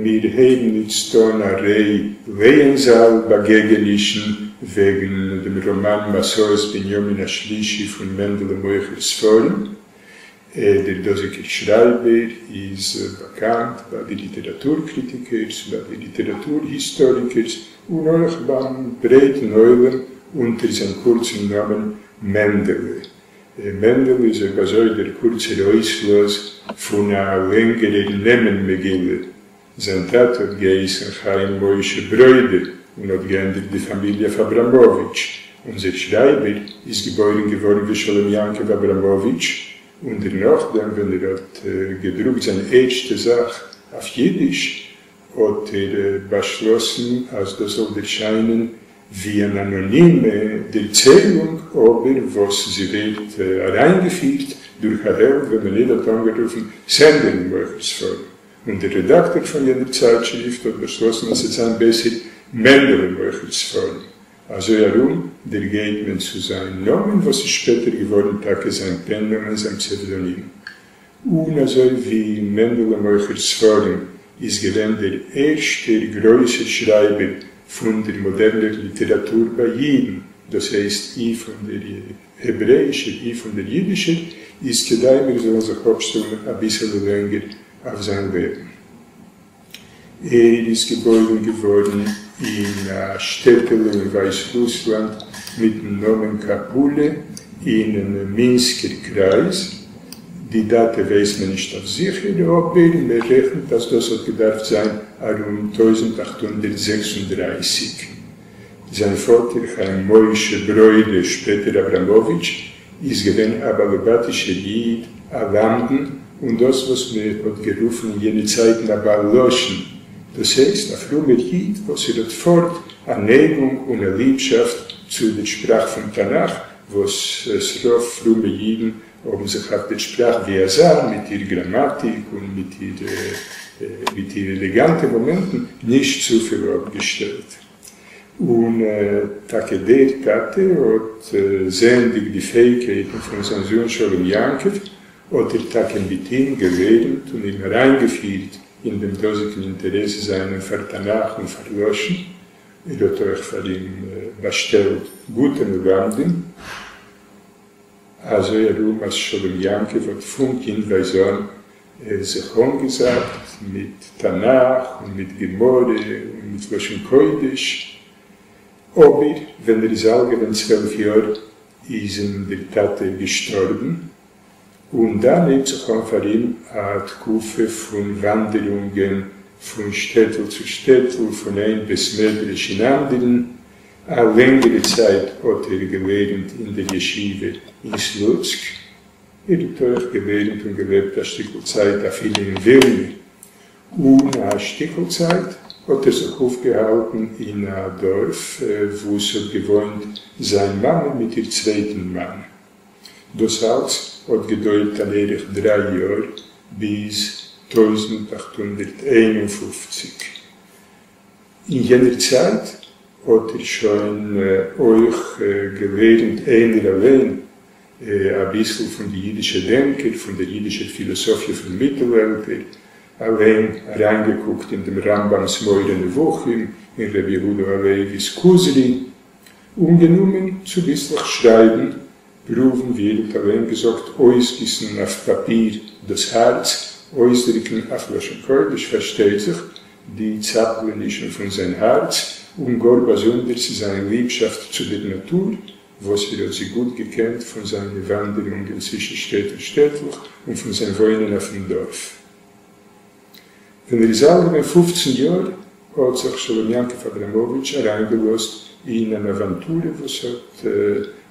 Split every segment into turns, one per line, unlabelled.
מיר הייבן איצט אן א ריי לייענזאל באגעגענישן וועגן דעם ראמאן מסעות בנימין השלישי פון מענדעלע מוכר ספרים. דער דאזיגער שרייבער איז באקאנט ביי די ליטעראטור קריטיקערס, ביי די ליטעראטור היסטאריקערס און אויך ביים ברייטן עולם אונטער זיין קורצן נאמען מענדעלע. מענדעלע איז אויב אזוי דער קורצער אויסלאז פון א לענגערער נעמען מגילה. זיין טאטע האט געהייסן חיים משה ברוידע און האט געענדערט די פאמיליע אויף אבראמאוויטש. אונזער שרייבער איז געבוירן געווארן ווי שלום יעקב אבראמאוויטש, און דערנאכדעם ווען ער האט געדרוקט זיין ערשטע זאך אויף אידיש האט ער באשלאסן אז דאס זאל ערשיינען ווי אן אנאנימע דערציילונג, אבער וואס זי ווערט אריינגעפירט דורך א העלד וועמען ער האט אנגערופן סענדערל מוכר ספרים, און דער רעדאקטאר פון יענער צייטשריפט האט באשלאסן אז ס'וועט זיין בעסער מענדעלע מוכר ספרים. אזוי ארום דערגייט מען צו זיין נאמען וואס איז שפעטער געווארן טאקע זיין פען נאמען, זיין פסעוודאנים. און אזוי ווי מענדעלע מוכר ספרים איז געווען דער ערשטער גרויסער שרייבער פון דער מאדערנער ליטעראטור ביי אידן, דאס הייסט אי פון דער העברעאישער אי פון דער אידישער, איז כדאי מיר זאלן זיך אפשטעלן אביסעלע לענגער אויף זיין לעבן. ער איז געבוירן געווארן אין א שטעטעלע אין ווייסרוסלאנד מיטן נאמען קאפולע אינעם מינסקער קרייז. די דאטע ווייסט מען נישט אויף זיכער, אבער מען רעכנט אז דאס האט געדארפט זיין ארום 1836. זיין פאטער חיים משה ברוידע, שפעטער אבראמאוויטש, איז געווען א באלעבאטישער איד, א למדן, און דאס וואס מען האט גערופן אין יענע צייטן א בעל לשון, דאס הייסט א פרומער איד וואס ער האט פארט א נייגונג און א ליבשאפט צו דער שפראך פון תנך, וואס ס'רוב פרומע אידן האבן זיך אויף דער שפראך ווי אזא, מיט איר גראמאטיק און מיט אירע עלעגאנטע מאמענטן, נישט צופיל אפגעשטעלט. און טאקע דער טאטע האט, זעענדיג די פעאיקייטן פון זיין זוהן שלום יעקב, האט ער טאקע מיט אים געלערנט און אים אריינגעפירט אין דעם דאזיגן אינטערעס זיינעם פאר תנך און פאר לשון, ער האט אויך פאר אים באשטעלט גוטע מלמדים, אזוי ארום אז שלום יעקב האט פון קינדווייז אן זיך אנגעזאפט מיט תנך און מיט גמרא און מיט לשון קודש, אבער ווען ער איז אלט געווען 12 יאר איז אים דער טאטע געשטארבן, און דאן הייבט זיך אן פאר אים א תקופה פון וואנדערונגען פון שטעטל צו שטעטל, פון איין בית מדרש אין אנדערן. א לענגערע צייט האט ער געלערנט אין דער ישיבה אין סלוצק. ער האט אויך געלערנט און געלעבט א שטיקל צייט אפילו אין ווילנע. און א שטיקל צייט האט ער זיך אויפגעהאלטן אין א דארף וואו ס'האט געוואוינט זיין מאמע מיט איר צווייטן מאן. דאס אלץ האט געדויערט אן ערך 3 יאר ביז 1851. אין יענער צייט האט ער שוין אויך געלערנט איינער אליין אביסל פון די אידישע דענקער, פון דער אידישער פילאסאפיע פון מיטלעלטער, אליין אריינגעקוקט אין דעם רמבם'ס מורה נבוכים, אין רבי יהודה הלווי'ס כוזרי, און גענומען צוביסלעך שרייבן, פרואוון, ווי ער האט אליין געזאגט, אויסגיסן אויף פאפיר דאס הארץ, אויסדריקן אויף לשון קודש, פארשטייט זיך, די צאפלענישן פון זיין הארץ, און גאר באזונדערס זיין ליבשאפט צו דער נאטור, וואס ער האט זי גוט געקענט פון זיינע וואנדערונגען צווישן שטעט און שטעטלעך און פון זיין וואוינען אויפן דארף. ווען ער איז אלט געווען 15 יאר, האט זיך שלום יעקב אבראמאוויטש אריינגעלאזט אין אן אוואנטורע וואס האט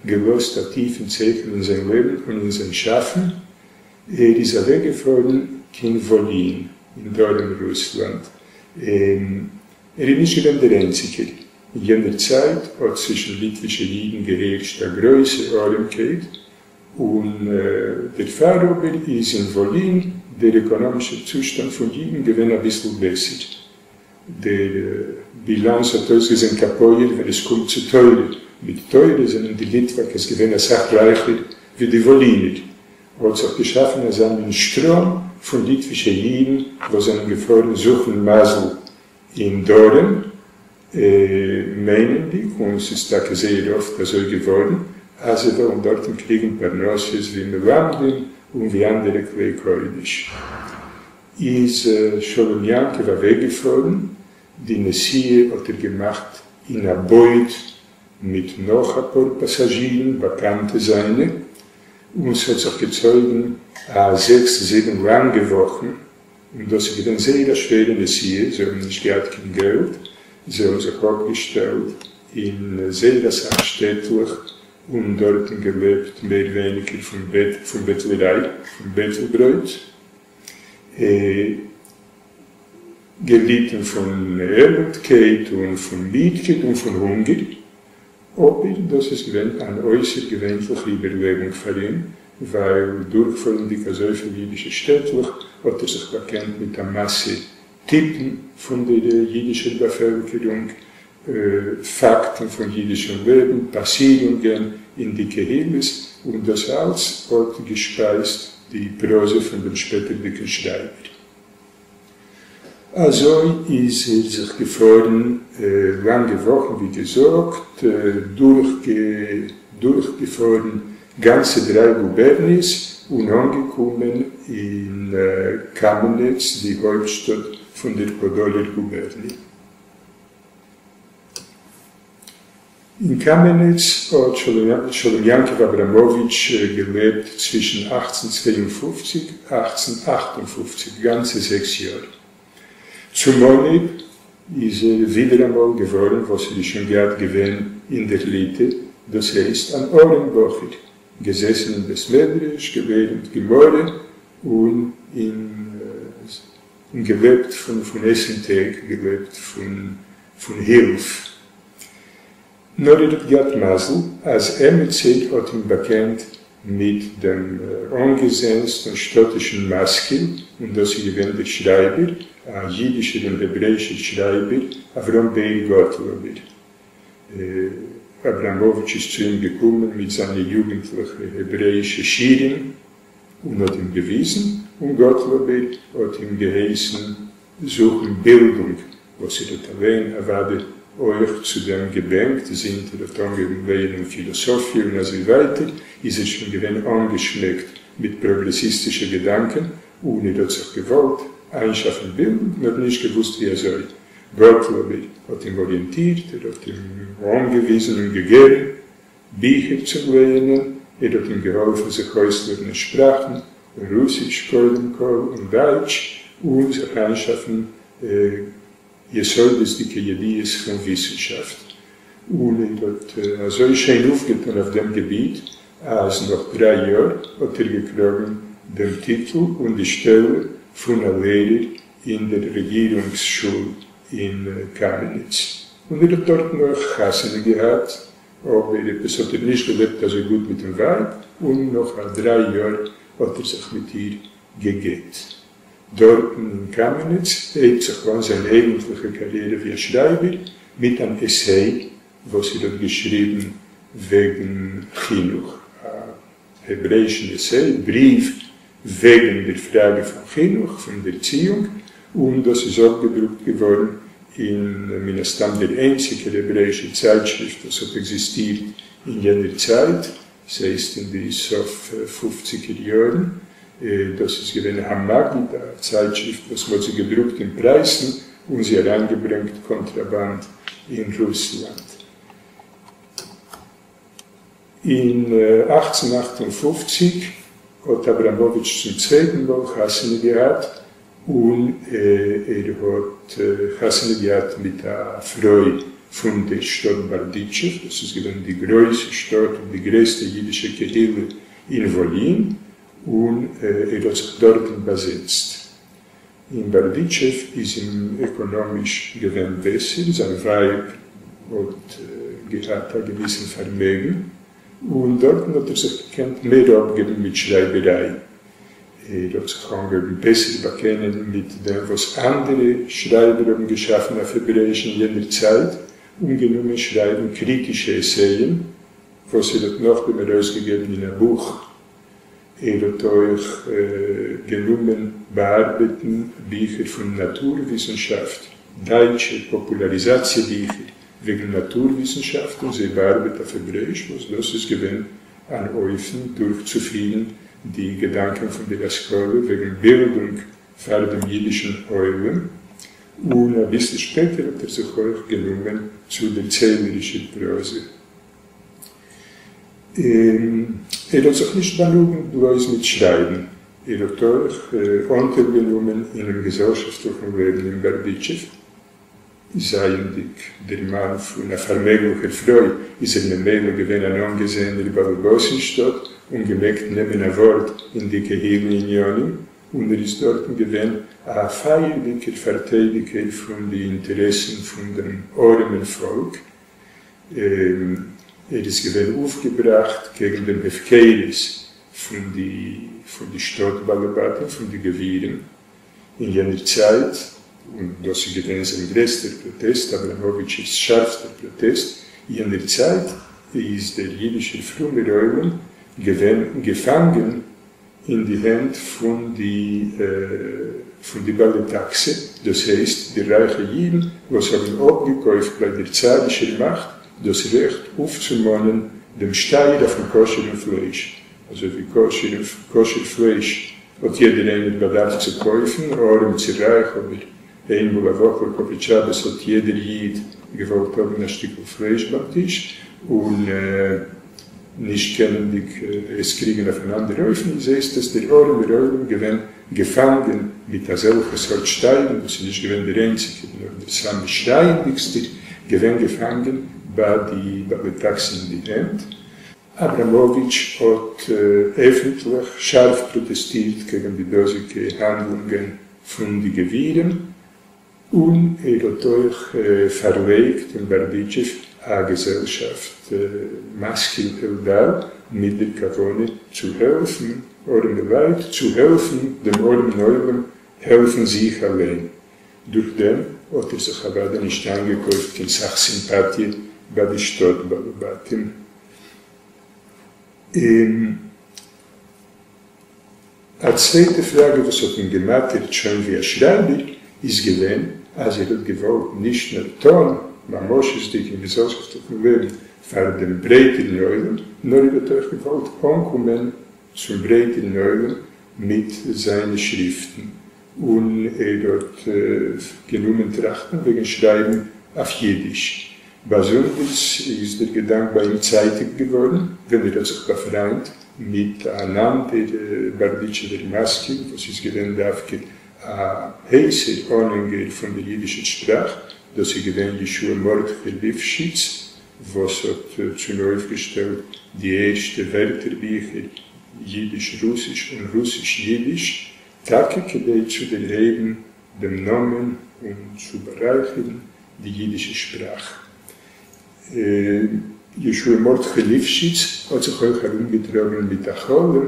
געלאזט א טיפן צייכן אין זיין לעבן און אין זיין שאפן. ער איז אוועקגעפארן קיין וואלין אין דרום רוסלאנד. ער איז נישט געווען דער איינציגער. אין יענער צייט האט צווישן ליטווישע אידן געהערשט א גרויסע ארעמקייט, און דערפאר אבער איז אין וואלין דער עקאנאמישער צושטאנד פון אידן געווען אביסל בעסער. דער בילאנס האט אויסגעזען קאפויער ווען עס קומט צו תורה. מיט תורה זענען די ליטוואקעס געווען אסאך רייכער ווי די וואלינער. האט זיך געשאפן אזא מין שטראם פון ליטווישע אידן וואס זענען געפארן זוכן מזל אין דרום, מיינענדיג, און ס'איז טאקע זייער אפט אזוי געווארן, אז זיי וועלן דארטן קריגן פרנסות ווי מלמדים און ווי אנדערע כלי קודש. איז שלום יעקב אוועקגעפארן, די נסיעה האט ער געמאכט אין א בויט מיט נאך אפאר פאסאזשירן, באקאנטע זיינע, און ס'האט זיך געצויגן א זעקס זיבן לאנגע וואכן, און דאס איז געווען זייער א שווערע נסיעה, זיי האבן נישט געהאט קיין געלט, זיי האבן זיך אפגעשטעלט אין זייער אסאך שטעטלעך און דארטן געלעבט מער ווייניגער פון בעטלעריי, פון בעטל ברויט, געליטן פון עלנדקייט און פון מידקייט און פון הונגער, אבער דאס איז געווען אן אויסערגעווענליכע איבערלעבונג פאר אים, ווייל דורכפארנדיג אזויפיל אידישע שטעטלעך האט ער זיך באקענט מיט א מאסע טיפן פון דער אידישער באפעלקערונג, פאקטן פון אידישן לעבן, פאסירונגען אין די קהילות, און דאס אלץ האט געשפייזט די פראזע פון דעם שפעטערדיגן שרייבער. אזוי איז ער זיך געפארן לאנגע וואכן ווי געזאגט, דורכגעפארן גאנצע דריי גובערניעס און אנגעקומען אין קאמענעץ די הויפטשטאט פון דער פאדאלער גובערניע. אין קאמענעץ האט שלום יעקב אבראמאוויטש געלעבט צווישן 1852, 1858, גאנצע 6 יאר. צום אנהייב איז ער ווידעראמאל געווארן וואס ער איז שוין געהאט געווען אין דער ליטע, דאס הייסט אן ארעם בחור, געזעסן אין בית מדרש, געלערנט גמרא און געלעבט פון עסן טעג, געלעבט פון הילף. נאר ער האט געהאט מזל אז עמיצער האט אים באקענט מיט דעם אנגעזעענסטן שטאטישן משכיל, און דאס איז געווען דער שרייבער, א אידישער און העברעאישער שרייבער, אברהם בער גאטלאבער. אבראמאוויטש איז צו אים געקומען מיט זיינע יוגנטליכע העברעאישע שירים און האט אים געוויזן, און גאטלאבער האט אים געהייסן זוכן בילדונג, וואס ער האט אליין אוודאי אויך צו דעם געבענקט, זינט ער האט אנגעהויבן לערנען פילאסאפיע און אזוי ווייטער, איז ער שוין געווען אנגעשמעקט מיט פראגרעסיסטישע געדאנקען, און ער האט זיך געוואלט איינשאפן בילדונג, נאר נישט געוואוסט ווי אזוי. גאטלאבער האט אים אריענטירט, ער האט אים אנגעוויזן און געגעבן ביכער צום לייענען, ער האט אים געהאלפן זיך אויסלערנען שפראכן, רוסיש קודם כל און דייטש, און זיך איינשאפן יסודות'דיגע ידיעות פון וויסנשאפט. און ער האט אזוי שיין אויפגעטון אויף דעם געביט, אז נאך 3 יאר האט ער געקראגן דעם טיטל און די שטעלע פון א לערער אין דער רעגירונגס-שול אין קאמעניץ. און ער האט דארטן אויך חתונה געהאט, אבער עפעס האט ער נישט געלעבט אזוי גוט מיטן ווייב, און נאך א 3 יאר האט ער זיך מיט איר געגט. דארטן אין קאמעניץ הייבט זיך אן זיין אייגנטליכע קאריערע ווי א שרייבער מיט אן עסיי וואס ער האט געשריבן וועגן חינוך, א העברעאישן עסיי, בריוו וועגן דער פראגע פון חינוך, פון דערציאונג, און דאס איז אפגעדרוקט געווארן אין מן הסתם דער איינציגער העברעאישער צייטשריפט וואס האט עקזיסטירט אין יענער צייט, ס'הייסט אין די סוף 50ער יארן. דאס איז געווען המגיד, א צייטשריפט וואס מ'האט זי געדרוקט אין פרייסן און זי אריינגעברענגט קאנטראבאנד אין רוסלאנד. אין 1858 האט אבראמאוויטש צום צווייטן מאל חתונה געהאט, און ער האט חתונה געהאט מיט א פרוי פון דער שטאט בארדיטשעוו, דאס איז געווען די גרויסע שטאט און די גרעסטע אידישע קהילה אין וואלין, און ער האט זיך דארטן באזעצט. אין בארדיטשעוו איז אים עקאנאמיש געווען בעסער, זיין ווייב האט געהאט א געוויסן פארמעגן, און דארטן האט ער זיך געקענט מער אפגעבן מיט שרייבעריי. ער האט זיך אנגעהויבן בעסער באקענען מיט דעם וואס אנדערע שרייבער האבן געשאפן אויף העברעאיש אין יענער צייט, און גענומען שרייבן קריטישע עסייען, וואס ער האט נאכדעם ארויסגעגעבן אין א בוך. ער האט אויך גענומען באארבעטן ביכער פון נאטור-וויסנשאפט, דייטשע פאפולאריזאציע ביכער וועגן נאטור-וויסנשאפט און זיי באארבעט אויף העברעאיש, וואס דאס איז געווען אן אופן דורכצופירן די געדאנקען פון דער השכלה וועגן בילדונג פאר דעם אידישן עולם, און אביסל שפעטער האט ער זיך אויך גענומען צו דערציילערישער פראזע. ער האט זיך נישט באנוגנט בלויז מיט שרייבן, ער האט אויך אנטייל גענומען אינעם געזעלשאפטליכן לעבן אין בארדיטשוב. זייענדיג דער מאן פון א פארמעגליכער פרוי, איז ער ממילא געווען אן אנגעזעענער באלעבאס אין שטאט און געמעגט נעמען א ווארט אין די קהילה עניינים, און ער איז דארטן געווען א פייערדיגער פארטיידיגער פון די אינטערעסן פון דעם ארעמען פאלק. ער איז געווען אויפגעבראכט קעגן דעם הפקרות פון די שטאט באלעבאטים, פון די גבירים אין יענער צייט, און דאס איז געווען זיין גרעסטער פראטעסט, אבראמאוויטש'ס שארפסטער פראטעסט, יענער צייט איז דער אידישער פרומער עולם געווען געפאנגען אין די הענט פון די פון די בעלי טאקסע, דאס הייסט די רייכע אידן וואס האבן אפגעקויפט ביי דער צארישער מאכט דאס רעכט אויפצומאנען דעם שטייער אויפן כשר'ן פלייש, אזוי ווי כשר פלייש האט יעדער איינער באדארפט צו קויפן, ארעם צו רייך, אבער איינמאל א וואך לכבוד שבת האט יעדער איד געוואלט האבן א שטיקל פלייש ביים טיש, און נישט קענענדיג עס קריגן אויף אן אנדער אופן, איז הייסט עס דער ארעמער עולם געווען געפאנגען מיט אזעלכע סארט שטייערן, דאס איז נישט געווען דער איינציגער נאר דער סאמע שרייענדיגסטער, געווען געפאנגען ביי די בעלי טאקסע אין די הענט. אבראמאוויטש האט עפנטליך שארף פראטעסטירט קעגן די דאזיגע האנדלונגען פון די גבירים, און ער האט אויך פארלייגט אין בארדיטשוב א געזעלשאפט משכיל אל דל מיט דער כוונה צו העלפן ארעמע לייט, צו העלפן דעם ארעמען עולם העלפן זיך אליין. דורך דעם האט ער זיך אוודאי נישט איינגעקויפט קיין סך סימפאטיע ביי די שטאט בעלי בתים. א צווייטע פראגע וואס האט אים געמאטערט שוין ווי א שרייבער איז געווען אז ער האט געוואלט נישט נאר טון ממשות'דיג אין געזעלשאפטליכן לעבן פאר דעם ברייטערן עולם, נאר ער האט אויך געוואלט אנקומען צום ברייטערן עולם מיט זיינע שריפטן, און ער האט גענומען טראכטן וועגן שרייבן אויף אידיש. באזונדערס איז דער געדאנק ביי אים צייטיג געווארן ווען ער האט זיך באפריינדט מיט אן אנדער בארדיטשעווער משכיל וואס איז געווען דווקא א הייסער אנהענגער פון דער אידישער שפראך, דאס איז געווען יהושע מרדכי ליפשיץ וואס האט צונויפגעשטעלט די ערשטע ווערטערביכער אידיש-רוסיש און רוסיש-אידיש, טאקע כדי צו דערהייבן דעם נאמען און צו בארייכערן די אידישע שפראך. יהושע מרדכי ליפשיץ האט זיך אויך ארומגעטראגן מיט א חלום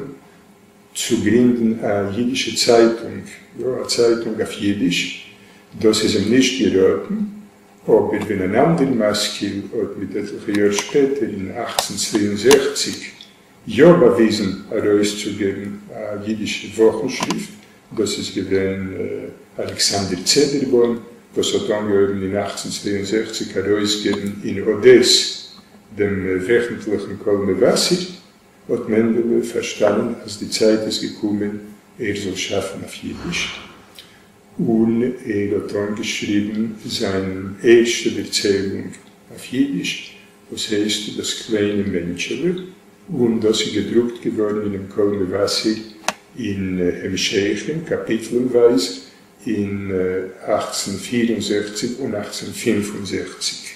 צו גרינדן א אידישע צייטונג, יא, א צייטונג אויף אידיש, דאס איז אים נישט געראטן, אבער ווען אן אנדער משכיל האט מיט עטליכע יאר שפעטער אין 1862 יא באוויזן ארויסצוגעבן א אידישע וואכנשריפט, דאס איז געווען אלכסנדר צעדערבוים וואס האט אנגעהויבן אין 1862 ארויסגעבן אין אדעס דעם וועכנטליכן קול מבשר, האט מענדעלע פארשטאנען אז די צייט איז געקומען ער זאל שאפן אויף אידיש, און ער האט אנגעשריבן זיין ערשטע דערציילונג אויף אידיש וואס הייסט דאס קליינע מענטשעלע, און דאס איז געדרוקט געווארן אינעם קול מבשר אין המשכים, קאפיטלענווייז, אין 1864 און 1865.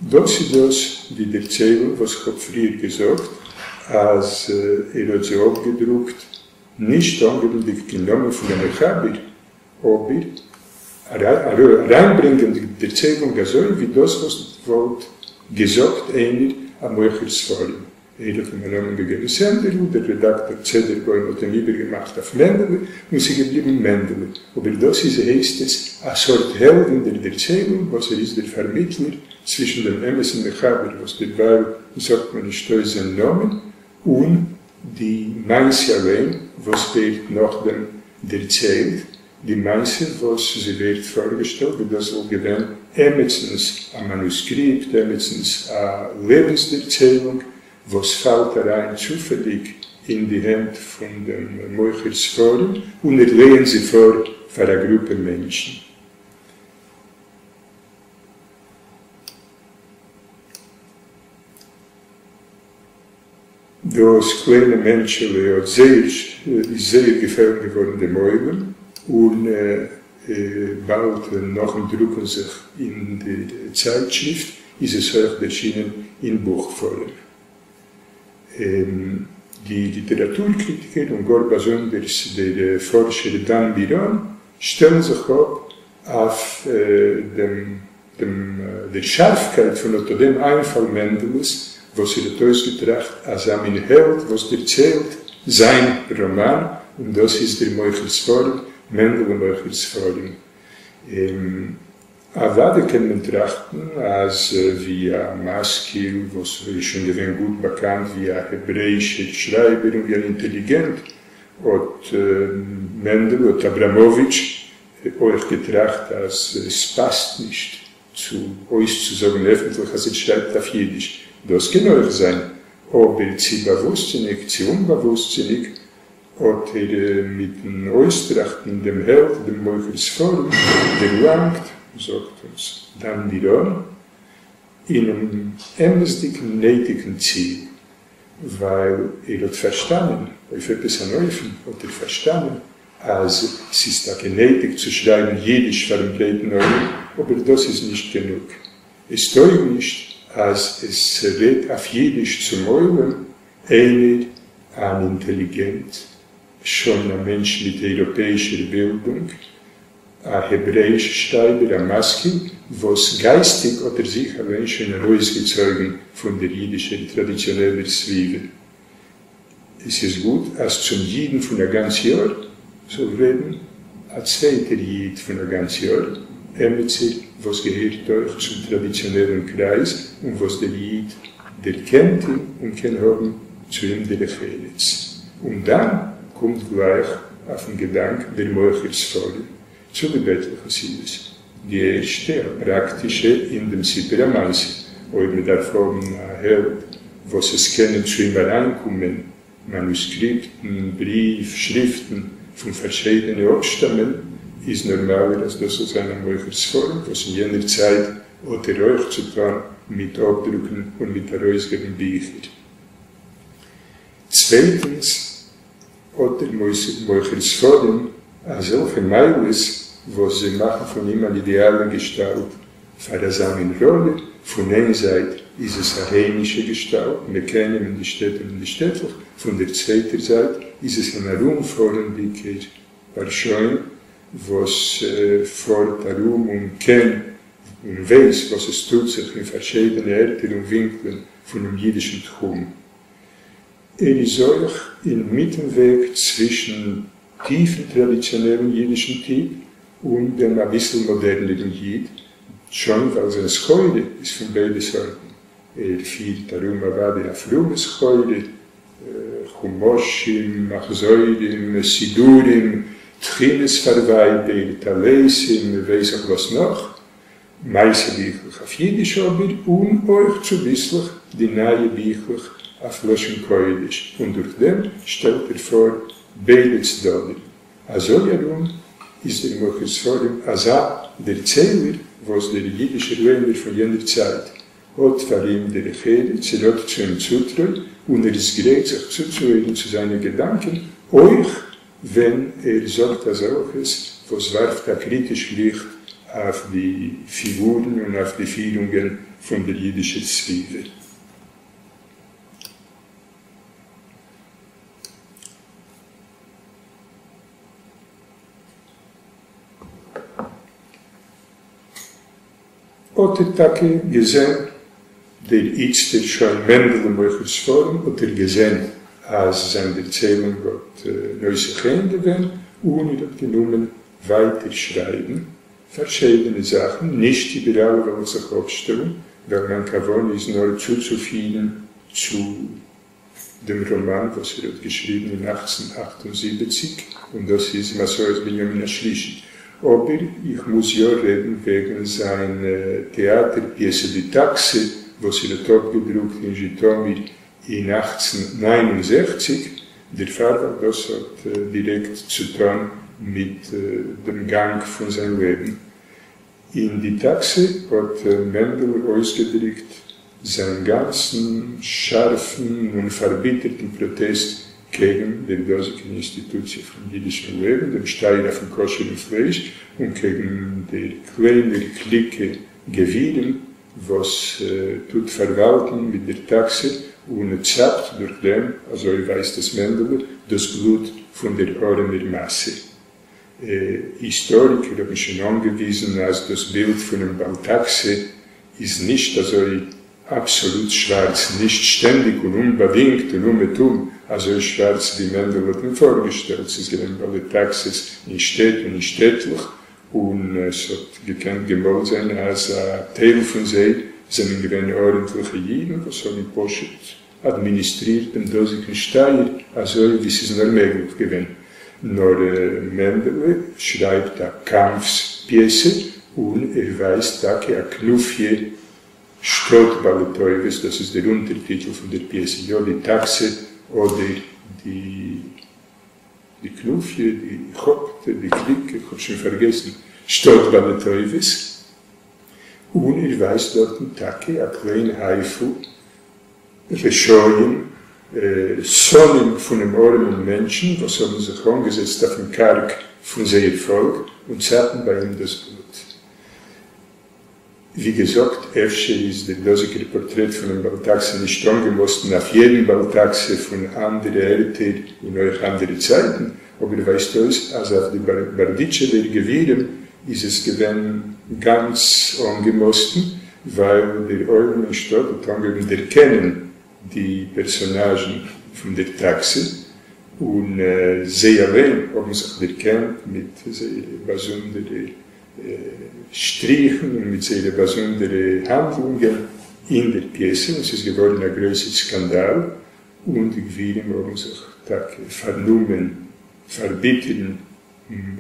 דאס איז דאס די דערציילונג וואס איך האב פריער געזאגט אז ער האט זי אפגעדרוקט נישט אנגעבנדיג קיין נאמען פון דעם מחבר, אבער אריינברענגענדיג די דערציילונג אזוי ווי דאס וואס וואלט געזאגט איינער א מוכר ספרים. ער האט אים א נאמען געגעבן סענדערל, דער רעדאקטאר צעדערבוים האט אים איבערגעמאכט אויף מענדעלע, און ס'איז געבליבן מענדעלע. אבער דאס איז הייסט עס א סארט העלד אין דער דערציילונג וואס ער איז דער פארמיטלער צווישן דעם אמת'ן מחבר וואס דערווייל זאגט מען נישט אויס זיין נאמען, און די מעשה אליין וואס ווערט נאכדעם דערציילט, די מעשה וואס זי ווערט פארגעשטעלט ווי דאס וואלט געווען עמיצנס א מאנוסקריפט, עמיצנס א לעבנס-דערציילונג וואס פאלט אריין צופעליג אין די הענט פון דעם מוכר ספרים און ער לייענט זי פאר פאר א גרופע מענטשן. דאָס קליינע מענטשעלע האָט זייער איז זייער געפעלן געוואָרן דעם עולם, און באַלד נאָכן דרוקן זיך אין דער צייטשריפט איז עס אויך דערשינען אין בוך-פאָרעם. די ליטעראַטור-קריטיקער און גאָר באַזונדערס דער פאָרשער דן ביראָן שטעלן זיך אָפּ אויף דעם דעם דער שארפקייט פון אט דעם איינפאל מענדעלעס, וואס ער האט אויסגעטראכט אזא מין העלד וואס דערציילט זיין ראמאן, און דאס איז דער מוכר ספרים, מענדעלע מוכר ספרים. אוודאי קען מען טראכטן אז ווי א משכיל וואס איז שוין געווען גוט באקאנט ווי א העברעאישער שרייבער און ווי אן אינטעליגענט, האט מענדעלע, האט אבראמאוויטש אויך געטראכט אז עס פאסט נישט צו אויסצוזאגן עפנטליך אז ער שרייבט אויף אידיש, דאס קען אויך זיין, אבער צי באוואוסטזיניג צי אומבאוואוסטזיניג האט ער מיטן אויסטראכטן דעם העלד דעם מוכר ספרים דערלאנגט, זאגט אונז דן בירון, אינעם אמת'דיגן נעטיגן ציל, ווייל ער האט פארשטאנען, אויף עפעס אן אופן האט ער פארשטאנען, אז ס'איז טאקע נעטיג צו שרייבן אידיש פארן ברייטן עולם, אבער דאס איז נישט גענוג. עס טויג נישט אז עס רעדט אויף אידיש צום עולם איינער אן אינטעליגענט, שוין א מענטש מיט אייראפעאישער בילדונג, א העברעאיש שרייבער, א משכיל, וואס גייסטיג האט ער זיך אליין שוין ארויסגעצויגן פון דער אידישער טראדיציאנעלער סביבה. עס איז גוט אז צום אידן פון א גאנץ יאר זאל רעדן א צווייטער איד פון א גאנץ יאר, עמיצער וואס געהערט אויך צום טראדיציאנעלן קרייז און וואס דער איד דערקענט אים און קען האבן צו אים דרך ארץ. און דאן קומט גלייך אויפן געדאנק דער מוכר ספרים, צוליב עטליכע סיבות. די ערשטע, א פראקטישע, אין דעם סיפור המעשה, אויב מען דארף האבן א העלד וואס עס קענען צו אים אריינקומען מאנוסקריפטן, בריוו, שריפטן פון פארשיידענע אפשטאמען, איז נארמאלער אז דאס זאל זיין א מוכר ספרים וואס אין יענער צייט האט ער אויך צו טאן מיט אפדרוקן און מיט ארויסגעבן ביכער. צווייטנס, האט דער מוכר ספרים אזעלכע מעלות וואס זיי מאכן פון אים אן אידעאלע געשטאלט פאר אזא מין ראלע, פון איין זייט איז עס א היימישע געשטאלט, מען קען אים אין די שטעט און אין די שטעטלעך, פון דער צווייטער זייט איז עס אן ארומפארנדיקער פארשוין וואס פארט ארום און קען און ווייס וואס עס טוט זיך אין פארשיידענע ערטער און ווינקלען פונעם אידישן תחום. ער איז אויך אין מיטן וועג צווישן טיפן טראדיציאנעלן אידישן טיפ און דעם אביסל מאדערנערן איד, שוין ווייל זיין סחורה איז פון ביידע סארטן, ער פירט ארום אוודאי א פרומע סחורה, חומשים, מחזורים, סידורים, תחינות פאר ווייבער, טליתים, ווייס איך וואס נאך, מעשה ביכלעך אויף אידיש אבער און אויך צוביסלעך די נייע ביכלעך אויף לשון קודש, און דורך דעם שטעלט ער פאר ביידע צדדים. אזוי ארום איז דער מוכר ספרים אזא דערציילער וואס דער אידישער לייענער פון יענער צייט האט פאר אים דרך ארץ, ער האט צו אים צוטרוי און ער איז גרייט זיך צוצוהערן צו זיינע געדאנקען אויך ווען ער זאגט אזעלכעס וואס ווארפט א קריטיש ליכט אויף די פיגורן און אויף די פירונגען פון דער אידישער סביבה. האט ער טאקע געזען דער איצטער שוין מענדעלע מוכר ספרים, האט ער געזען אז זיין דערציילונג האט נושא חן געווען, און ער האט גענומען ווייטער שרייבן פארשיידענע זאכן, נישט איבער אלע וועל איך זיך אפשטעלן, ווייל מיין כוונה איז נאר צוצופירן צו. דעם ראמאן וואס ער האט געשריבן אין 1878, און דאס איז מסעות בנימין השלישי. אבער איך מוז יא רעדן וועגן זיין טעאטער פיעסע די טאקסע וואס ער האט אפגעדרוקט אין זשיטאמיר אין 1869, דערפאר ווייל דאס האט דירעקט צוטאן מיט דעם גאנג פון זיין לעבן. אין די טאקסע האט מענדעלע אויסגעדריקט זיין גאנצן שארפן און פארביטערטן פראטעסט קעגן דער דאזיקער אינסטיטוציע פון אידישן לעבן, דעם שטייער אויפן כשר'ן פלייש, און קעגן דער קליינער קליקע גבירים וואס טוט פארוואלטן מיט דער טאקסע און צאפט דורך דעם, אזוי ווייזט עס מענדעלע, דאס בלוט פון דער ארעמער מאסע. היסטאריקער האבן שוין אנגעוויזן אז דאס בילד פונעם בעל טאקסע איז נישט אזוי אבסאלוט שווארץ, נישט שטענדיג און אומבאדינגט און אומעטום אזוי שווארץ ווי מענדעלע האט אים פארגעשטעלט. ס'איז געווען בעלי טאקסעס אין שטעט און אין שטעטלעך, און עס האט געקענט געמאלט זיין אז א טייל פון זיי זענען געווען ארענטליכע אידן וואס האבן פשוט אדמיניסטרירט דעם דאזיגן שטייער אזוי ווי ס'איז נאר מעגליך געווען. נאר מענדעלע שרייבט א קאמפס פיעסע און ער ווייזט טאקע א כנופיא שטאט בעלי טובות, דאס איז דער אונטערטיטל פון דער פיעסע, יא די טאקסע אדער די די כנופיא, די כאפטע, די קליקע, כ'האב שוין פארגעסן, שטאט בעלי טובות, און ער ווייזט דארטן טאקע א קליין הייפל רשעים, שונאים פונעם ארעמען מענטשן וואס האבן זיך אנגעזעצט אויפן קארק פון זייער פאלק און צאפן ביי אים דאס בלוט. ווי געזאגט, אפשר איז דער דאזיגער פארטרעט פונעם בעל טאקסע נישט אנגעמאסטן אויף יעדן בעל טאקסע פון אנדערע ערטער און אויך אנדערע צייטן, אבער ווייזט אויס אז אויף די בארדיטשעווער גבירים איז עס געווען גאנץ אנגעמאסטן, ווייל דער עולם אין שטאט האט אנגעהויבן דערקענען די פערסאנאזשן פון דער טאקסע, און זיי אליין האבן זיך דערקענט מיט זייערע באזונדערע שטריכן און מיט זייערע באזונדערע האנדלונגען אין דער פיעסע, און ס'איז געווארן א גרויסער סקאנדאל, און די גבירים האבן זיך טאקע פארנומען פארביטערן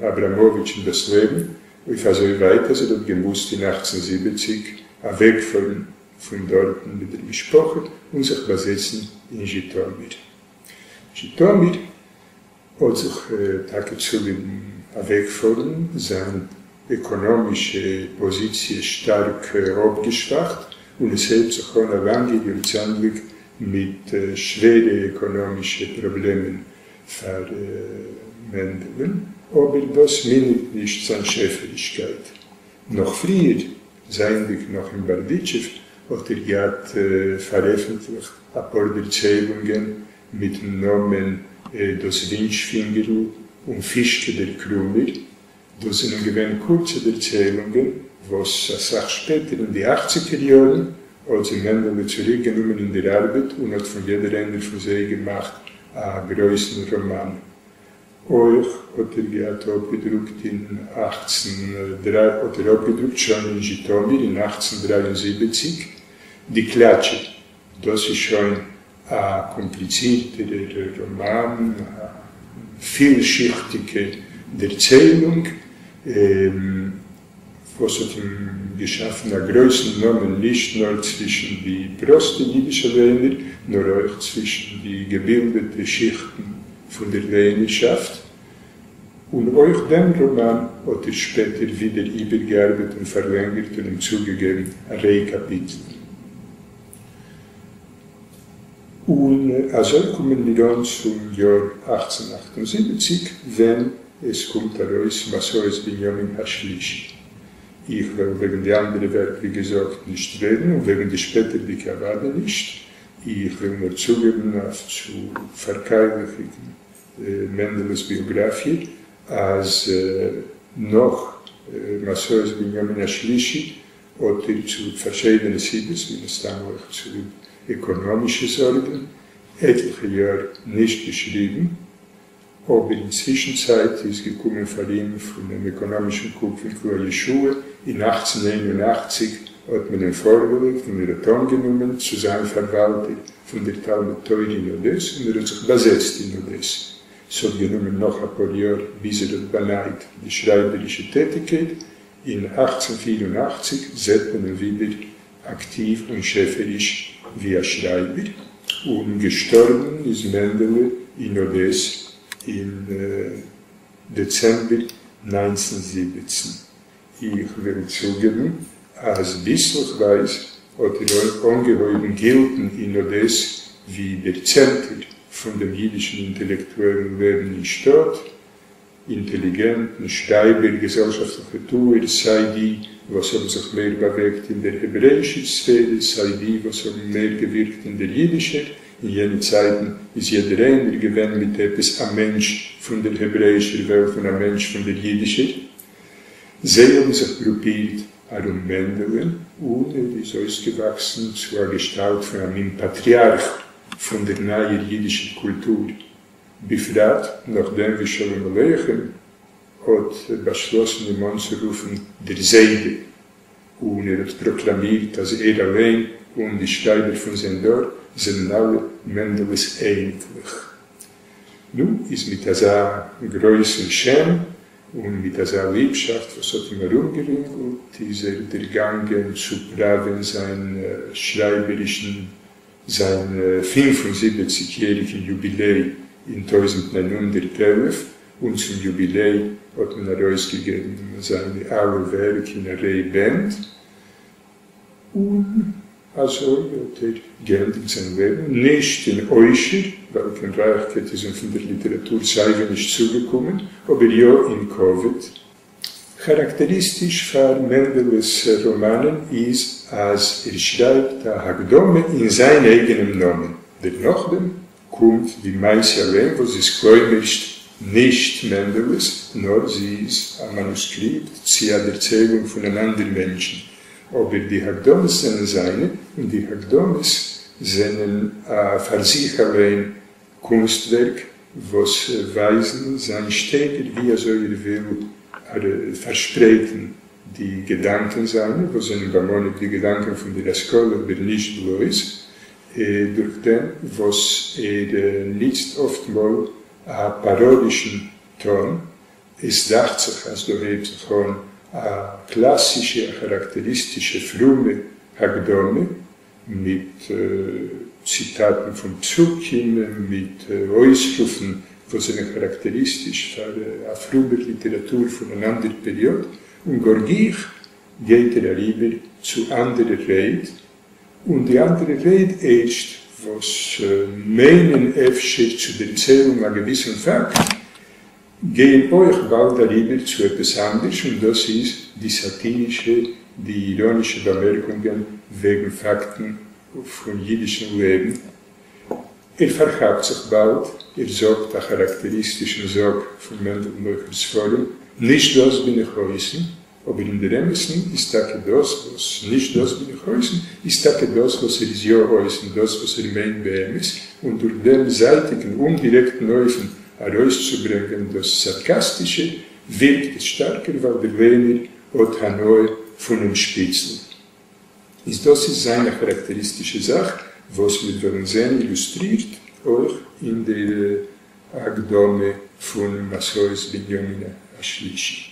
אבראמאוויטשן דאס לעבן, אויף אזוי ווייט אז ער האט געמוזט אין 1870 אוועקפארן פון דארטן מיט דער משפחה און זיך באזעצן אין זשיטאמיר. זשיטאמיר האט זיך טאקע צוליבן אוועקפארן זיין עקאנאמישע פאזיציע שטארק אפגעשוואכט, און עס הייבט זיך אן א לאנגע יארצענדליג מיט שווערע עקאנאמישע פראבלעמען פאר מענדעלען, אבער דאס מינערט נישט זיין שעפערישקייט. נאך פריער, זייענדיג נאך אין בארדיטשוב, האט ער געהאט פארעפנטליכט אפאר דערציילונגען מיטן נאמען דאס ווינטשפינגערל און פישקע דער קרומער. דאס זענען געווען קורצע דערציילונגען וואס אסאך שפעטער אין די אכציגער יארן האט זיי מענדעלע צוריק גענומען אין דער ארבעט און האט פון יעדער איינער פון זיי געמאכט א גרויסן ראמאן. אויך האט ער געהאט אפגעדרוקט אין אכצן דריי האט ער אפגעדרוקט שוין אין זשיטאמיר אין 1873 די קלאטשע. דאס איז שוין א קאמפליצירטערער ראמאן, א פילשיכטיגע דערציילונג, וואס האט אים געשאפן א גרויסן נאמען נישט נאר צווישן די פראסטע אידישע לייענער, נאר אויך צווישן די געבילדעטע שיכטן פון דער לייענערשאפט. און אויך דעם ראמאן האט ער שפעטער ווידער איבערגעארבעט און פארלענגערט און אים צוגעגעבן א ריי קאפיטלען. און אזוי קומען מיר אן צום יאר 1878 ווען עס קומט ארויס מסעות בנימין השלישי. איך וועל וועגן די אנדערע ווערק ווי געזאגט נישט רעדן, און וועגן די שפעטערדיגע אוודאי נישט. איך וויל נאר צוגעבן אויף צו פארקיילעכיגן מענדעלע'ס ביאגראפיע אז נאך מסעות בנימין השלישי האט ער צוליב פארשיידענע סיבות, מן הסתם אויך צוליב עקאנאמישע זארגן, עטליכע יאר נישט געשריבן, אבער אין צווישנצייט איז געקומען פאר אים פונעם עקאנאמישן קוקווינקל א ישועה, אין 1881. האט מען אים פארגעלייגט און ער האט אנגענומען צו זיין פארוואלטער פון דער תלמוד תורה אין אדעס און ער האט זיך באזעצט אין אדעס. ס'האט גענומען נאך אפאר יאר ביז ער האט באנייט די שרייבערישע טעטיגקייט. אין 1884 זעט מען אים ווידער אקטיוו און שעפעריש ווי א שרייבער, און געשטארבן איז מענדעלע אין אדעס אין דעצעמבער 1917. איך וויל צוגעבן אז ביסלעכווייז האט ער אנגעהויבן גילטן אין אדעס ווי דער צענטער פון דעם אידישן אינטעלעקטועלן לעבן אין שטאט. אינטעליגענטן, שרייבער, געזעלשאפטליכע טוער, סיי די וואס האבן זיך מער באוועגט אין דער העברעאישער ספערע, סיי די וואס האבן מער געווירקט אין דער אידישער. אין יענע צייטן איז יעדער איינער געווען מיט עפעס א מענטש פון דער העברעאישער וועלט און א מענטש פון דער אידישער. זיי האבן זיך גרופירט ארום מענדעלען, און ער איז אויסגעוואקסן צו א געשטאלט פון א מין פאטריארך פון דער נייער אידישער קולטור. בפרט נאכדעם ווי שלום עליכם האט באשלאסן אים אנצורופן דער זיידע, און ער האט פראקלאמירט אז ער אליין און די שרייבער פון זיין דור זענען אלע מענדעלע'ס אייניקלעך. נו, איז מיט אזא גרויסן שם און מיט אזא ליבשאפט וואס האט אים ארומגערינגלט, איז ער דערגאנגען צו פראווען זיין שרייבערישן זיין 75 יעריגן יוביליי אין 1911, און צום יוביליי האט מען ארויסגעגעבן זיינע אלע ווערק אין א ריי בענד, און אזוי האט ער געענדיגט זיין לעבן, נישט אין עושר, ווייל קיין רייכקייט איז אים פון דער ליטעראטור סייווי נישט צוגעקומען, אבער יא אין כבוד. כאראקטעריסטיש פאר מענדעלע'ס ראמאנען איז אז ער שרייבט א הקדמה אין זיין אייגענעם נאמען, דערנאכדעם קומט די מעשה אליין וואס איז כלומר'שט נישט מענדעלע'ס, נאר זי איז א מאנוסקריפט צי א דערציילונג פון אן אנדער מענטשן, אבער די הקדמות זענען זיינע, און די הקדמות זענען א פאר זיך אליין קונסטווערק וואס ווייזן זיין שטייגער ווי אזוי ער וויל פארשפרייטן די געדאנקען זיינע, וואס זענען ביים אנהויב די געדאנקען פון דער השכלה אבער נישט בלויז, דורך דעם וואס ער ניצט אפטמאל א פאראדישן טאן. עס דאכט זיך אז דא הייבט זיך אן א קלאסישע, א כאראקטעריסטישע פרומע הקדמה מיט ציטאטן פון פסוקים, מיט אויסרופן וואס זענען כאראקטעריסטיש פאר א פרומער ליטעראטור פון אן אנדער פעריאד, און גאר גיך גייט ער אריבער צו אנדערע רייד, און די אנדערע רייד ערשט וואס מיינען אפשר צו דערציילן א געוויסן פאקט, גייען אויך באלד אריבער צו עפעס אנדערש, און דאס איז די סאטירישע, די איראנישע באמערקונגען וועגן פאקטן פון אידישן לעבן. ער פארכאפט זיך באלד, ער זאגט א כאראקטעריסטישן זאג פון מענדל מוכר ספרים, נישט דאס בין איך אויסן, אבער אין דער אמת'ן איז טאקע דאס וואס נישט דאס בין איך אויסן, איז טאקע דאס וואס ער איז יא אויסן, דאס וואס ער מיינט באמת, און דורך דעם זייטיגן אומדירעקטן אופן ארויסצוברענגען דאס סארקאסטישע, ווירקט עס שטארקער ווייל דער לייענער האט הנאה פונעם שפיצל. איז דאס איז זיין א כאראקטעריסטישע זאך וואס מיר וועלן זען אילוסטרירט אויך אין דער הקדמה פון מסעות בנימין השלישי.